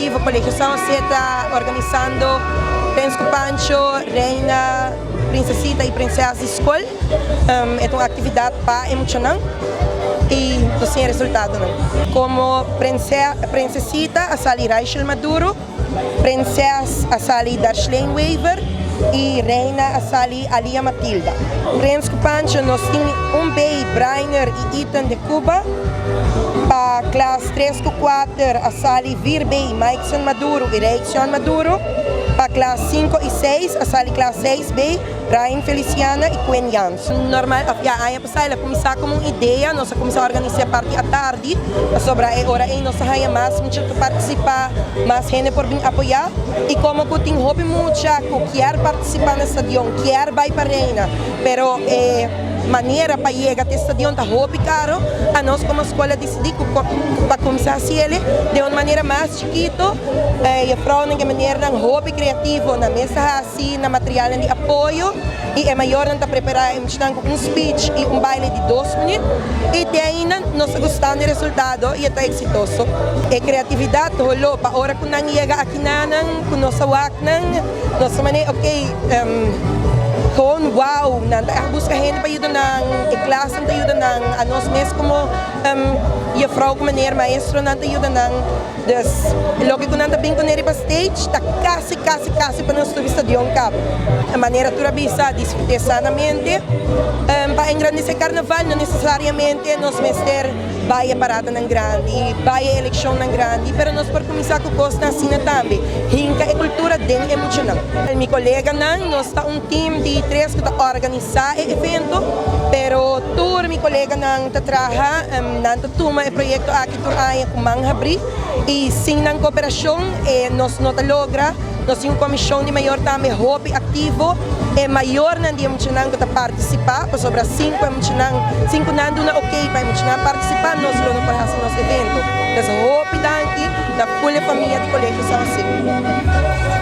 creativo Colegio San Jose ta organisando Prins cu Pancho, Reina, Princesita y Prinses di scol. E ta un actividad pa e muchanan y nos tin e resultadonan. Como Princesita a sali Raichel Maduro. Prinses a sali Darshlane Wever y Reina a sali Alia Matilda. Prins cu Pancho nos tin un bay Brainer y Ethan de Cuba. Pa klas tres cu cuater a sali vier bay Mikeson Maduro y Reixon Maduro. Pa klas cinco y seis a sali klas seis bay Ryan Feliciana y Quinn Jans. Normal of ya aña pasá el a kuminsá komo un idea, nos a kuminsá organis'é parti atardi, pasobra e ora ei nos a haña mas mucha ku partisipá, mas hende por bin apoyá. I komo ku tin hopi mucha ku kier partisipá na stadion, kier bai pa Reina, pero e manera pa yega te stadion ta hopi karo, anos komo skol a disidí ku pa kuminsá hasi el den un manera mas chikito. E jefrounan ku e menernan hopi kreativo nan mes a hasi. Si na materialnan di apoyo y e mayornan ta prepara e muchanan cu un speech y un baile di dos minuut y te ainda nos ta gustando e resultado y e ta exitoso. E creatividad holo pa ora cu nan yega aki nanan cu nos a wak nan nos ta mane ok gewoon wow nan ta echt busca hende pa yuda nan e klasnan ta yuda nan anos mes como juffrouw cu meneer maestronan ta yuda nan. Dus, loke ku nan ta bin kuné riba stage ta kasi, kasi, kasi pa nos subi stadion kaba. E manera tur a bisa, disfrut'é sanamente. Pa engrandesé karnaval no nesesariamente nos mester bai e paradanan grandi, bai e elekshonnan grandi, pero nos por kuminsá ku kosnan asina tambe, hinka e kultura den e muchanan. Mi koleganan, nos ta un team di tres ku ta organisá e evento, pero tur mi koleganan ta traha, nan ta tuma e proyekto aki. Tur aña ku man habrí i sin nan kooperashon e nos no ta logra. Nos tin un komishon di mayor tambe hopi aktivo. E mayornan di e muchanan ku ta partisipá, pasobra sin ku e muchanan, sin ku nan duna okey pa e muchanan partisipá, nos lo no por hasi nos evento. Entonces hopi danki na ful e famia di Colegio San Jose.